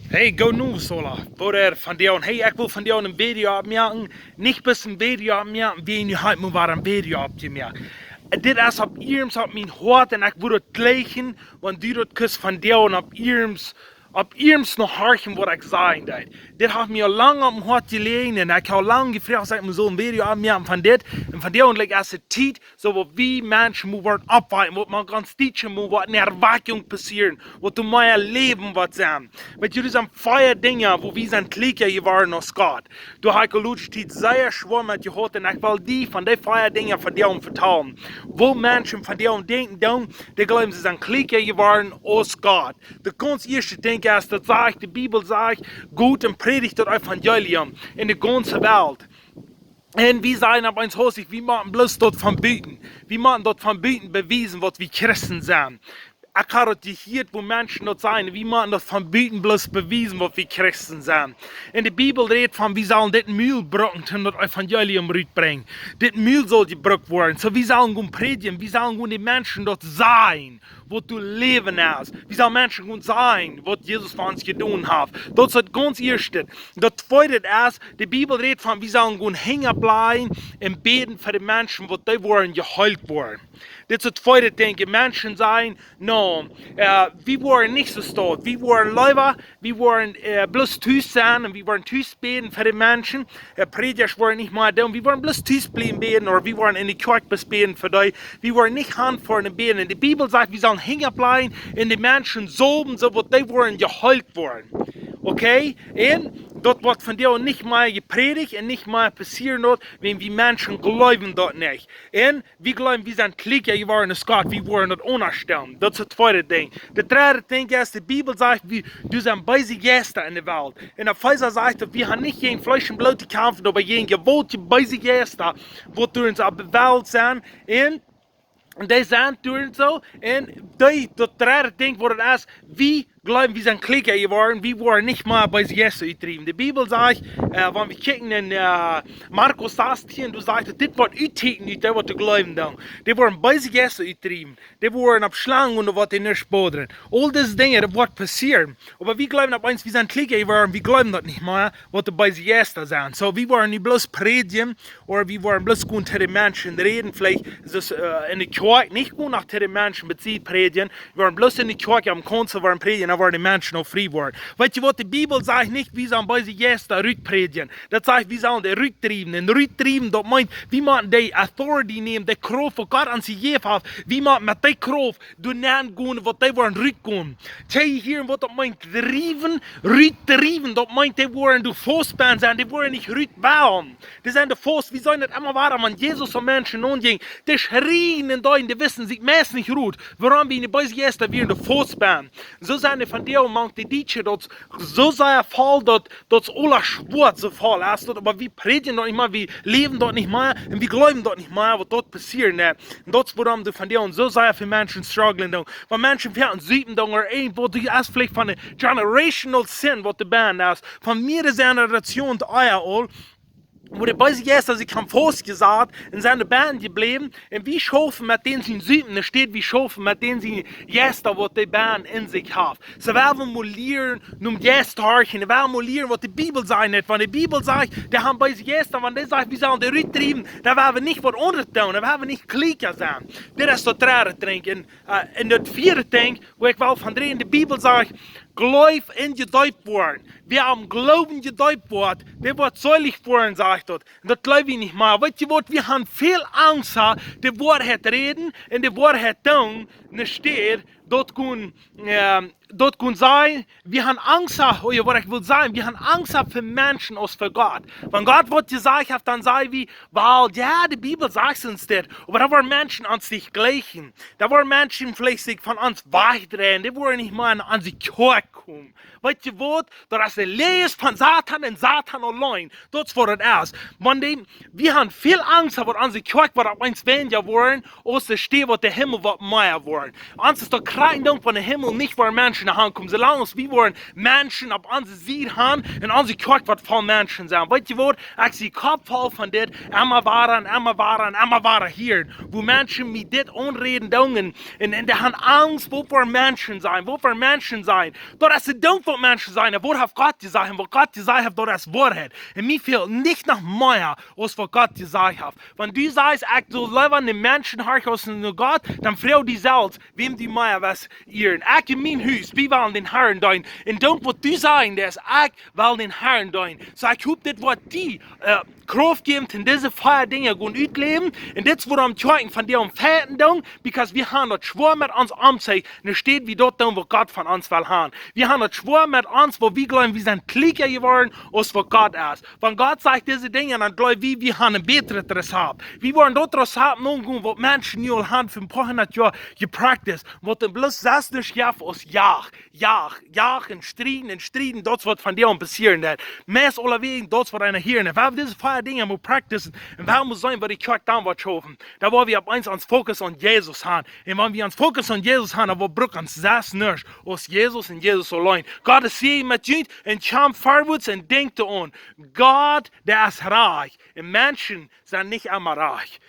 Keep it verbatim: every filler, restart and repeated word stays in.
Hey, go nu, Sola. Woo daut vondoag. Hey, ekj well vondoag een Video oppmoaken. Nich bloos een Video oppmoaken, wie nu haft mau wada een Video oppjemoakt. Dit es opp iems opp mien Hoat un ekj wudd daut jlikjen, wan du daut kust vondoag opp iems, opp iems noch horchen waut ekj sajen deed. Dit haft mie aul lang opp mien Hoat jeläajen un ekj hab aul lang jefroacht aus ekj mau sull een Video oppmoaken von dit. Un vondoag, like, es de Tiet, soo waut wie Menschen motten woaren oppwakjen, waut mau gaunz dietlich motten woaren, ne Erwakjunk passieren, waut doa mea Läwen woat sennen. Weet jie, doa sent vea Dinja, woo wie sent kjlieekja jeworden aus Gott. Doa hab ekj de latste Tiet sea schwoa met jehaut un ekj well die von dee vea Dinja vondoag vetalen. Woo Menschen vondoag denkjen doonen, dee jleewen, see sent kjlieekja jeworden aus Gott. De gaunz ieeschte Dinkj es, daut sajcht, de Bibel sajcht, "Got un prädicht daut Evangelium en de gaunze Welt." Un wie sajen opp eenst hastich, wie motten bloos daut von buten. Wie motten daut von buten bewiesen, waut wie Christen sent. Ekj hab daut jehieet, woo Menschen daut sajen, wie motten daut von buten bloos bewiesen, waut wie Christen sent. Un de Bibel rät von, wie sellen dit Mul brucken, om daut Evangelium rutbrinjen. Dit Mul saul jebrukt woaren. Soo, wie sellen gonen prädjen, wie sellen gonen de Menschen daut sajen, waut daut Läwen es. Wie sellen Menschen gonen sajen, waut Jesus fa ons jedonen haft. Daut es daut gaunz ieeschte. Daut tweede es, de Bibel rät von, wie sellen gonen Henj opplajen un bäden fa de Menschen, waut dee woaren jeheelt woaren. Dit es daut tweede Dinkj. Menschen sajen, "No, äh, wie woaren nich soo stoakj. Wie woaren leewa, wie woaren, äh, bloos tus sennen un wie woaren tus bäden fa de Menschen. Äh, Prädjasch woaren nich mea doonen. Wie woaren bloos tus bliewen bäden, ooda wie woaren en de Kjoakj bloos bäden fa dee. Wie woaren nich hanfoaren un bäden." Un de Bibel sajcht, wie sellen Henj opplajen un de Menschen saulwen, soo waut dee woaren jeheelt woaren. Okay? Un daut woat vondoag nich mea jeprädicht un nich mea passieren daut, wiels wie Menschen jleewen daut nich. Un wie jleewen, wie sent kjlieekja jeworden aus Gott, wie woaren daut aundasch stalen. Daut es daut tweede Dinkj. Daut dredde Dinkj es, de Bibel sajcht, wie, doa sent beese Jeista en de Welt. Un Efeesa sajcht, daut wie haben nich jäajen Fleesch un Bloot to kjamfen, oba jäajen jewaultje beese Jeista, waut doa en de Welt sent. Un dee sent doa soo. Un dee, daut dredde Dinkj, waut daut es, wie jleewen, wie sent kjlieekja jeworden, wie woaren nich mea beese Jeista utdriewen. De Bibel sajcht, äh, wan wie kjikjen en, äh, Markus sastieen, doa sajcht et, dit woat uttieekjnen ut dee, waut doa jleewen doonen. Dee woaren beese Jeista utdriewen. Dee woaren opp Schlangen un waut dee nich bodren. Aul dise Dinja, daut woat passieren. Oba wie jleewen opp eenst, wie sent kjlieekja jeworden, wie jleewen daut nich mea, waut de beese Jeista sent. Soo, wie woaren nu bloos prädjen, ooda wie woaren bloos gonen to de Menschen räden, veleicht es, äh, en de Kjoakj nich gonen no to de Menschen, met see prädjen, wie woaren bloos en de Kjoakj aum Kaunzel woaren prädjen, dan woaren de Menschen uk frie woaren. Weet jie waut, de Bibel sajcht nich, wie sellen beese Jeista rutprädjen. Daut sajcht, wie sellen dee rutdriewen. Un rutdriewen, daut meent, wie motten dee authority nämen, dee Krauft, waut Gott ons jejäft haft. Wie motten met dee Krauft doa nenn gonen, waut dee woaren rutgonen. Kjenn jie hieren, waut daut meent, driewen, rutdriewen, daut meent, dee woaren doa faust benen sennen, dee woaren nich rut wellen. Dee sent doa faust, wie seenen daut emma wada, wan Jesus aun Menschen aunjinj, dee schrieen un deeden, dee wisten sikj meist nich rut, wuarom, wiels de beese Jeista wieren doa faust benen. Soo sent dee vondoag mank de Dietsche, daut soo sea voll, daut, daut aules Schwoa soo voll es, daut, oba wie prädjen daut nich mea, wie läwen daut nich mea, un wie jleewen daut nich mea, waut doa passieren deit. Un daut es wuarom doa vondoag soo sea väl Menschen strugglen doonen. Wan Menschen veleicht supen doonen, ooda irjentwaut, daut es veleicht von de generational sin, waut doa benen es, von mea Jenerationen ea aul, woo de beese Jeista sikj haben faustjesat un sent doa benen jebläwen, un wie schaufen met dän sien Supen, enne Städ wie schaufen met dän siene Jeista, waut dee benen en sikj haft. Soo, wie wellen mol lieren, nom Jeist horchen, wie wellen mol lieren, waut de Bibel sajcht nich. Wan de Bibel sajcht, dee haben beese Jeista, wan dee sajcht, wie sellen dee rutdriewen, dan woa wie nich waut aundret doonen, dan woa wie nich kjlieekja sennen. Dit es daut dredde Dinkj. Un, äh, un daut vieede Dinkj, woo ekj well von räden, de Bibel sajcht, "Jleew un jedeept woaren. Wäa aum Gloowen jedeept woat, dee woat seelich woaren", sajcht daut. Un daut jleew wie nich mea. Weet jie waut, wie haben väl Angst, de Woarheit räden un de Woarheit doonen, enne Städ daut gonen, ähm, daut gonen sajen, wie haben Angst, ooda waut ekj well sajen, wie haben Angst fa Menschen aus fa Gott. Wan Gott waut jesajcht haft, dan saj wie, "Well, jo, de Bibel sajcht ons dit, oba dan woaren Menschen ons nich jlikjen. Dan woaren Menschen veleicht sikj von ons wajchdreien, dee woaren nich mea en onse Kjoakj komen." Weet jie waut? Daut es de Läajes von Soton un Soton auleen. Daut es waut et es. Wan dee, wie haben väl Angst, waut onse Kjoakj woat opp eenst wenja woaren, aus de Städ, waut de Himmel woat mea woaren. Ons es daut krakjt daut von de Himmel nich, wua Menschen hankomen. Soo lang aus wie woaren Menschen opp onse Sied haben un onse Kjoakj woat voll Menschen sennen. Weet jie waut? Ekj sie koppvoll von dit, emma wada un emma wada un emma wada hieren, woo Menschen mie dit aunräden doonen. Un, un dee haben Angst, waut fa Menschen sennen, waut fa Menschen sennen. Daut es de Dinkj, Menschen sajen, waut haft Gott jesajcht? Un waut Gott jesajcht haft, daut es Woarheit. Un mie fält nich no mea aus waut Gott jesajcht haft. Wan du sajchst, ekj sull leewa no Menschen horchen aus no Gott, dan froag die selfst, wäm du mea west ieren. Ekj en mien Hus, wie wellen dän Harn deenen. Un dan waut du sajen deist, ekj well dän Harn deenen. Soo, ekj hop, dit woat die Krauft jäwen, toom dise vea Dinja gonen utläwen. Un dit es wuarom Kjoakjen vondoag aun feiten doonen, because wie han daut schwoa met ons omzugehen, enne Städ wie daut doonen waut Gott von ons well han. Wie han daut schwoa met ons, woo wie jleewen wie sent kjlieekja jeworden aus waut Gott es. Wan Gott sajcht dise Dinja, dan jleew wie, wie han een bätret Rezapt. Wie woaren daut Rezapt nogonen waut Menschen nu aul han fa een poa hundat Joa jepracticed, waut dan bloos sest nuscht jeft aus Jach, Jach, Jach un Strieden un Strieden, daut es waut vondoag aun passieren deit. Meist aulawäajen daut es waut eena hia. Un wan wie dise vea Dinja mol practicen un wan wie seenen waut de Kjoakj dan woat schaufen, dan woa wie opp eemol ons Fokus aun Jesus han. Un wan wie ons Fokus aun Jesus han, dan woat, brukt ons sest nuscht aus Jesus un Jesus auleen. Gott es hia met junt un kjemt verwoats un denkjt doaraun, Gott, dee es rajcht. Un Menschen sent nich emma rajcht.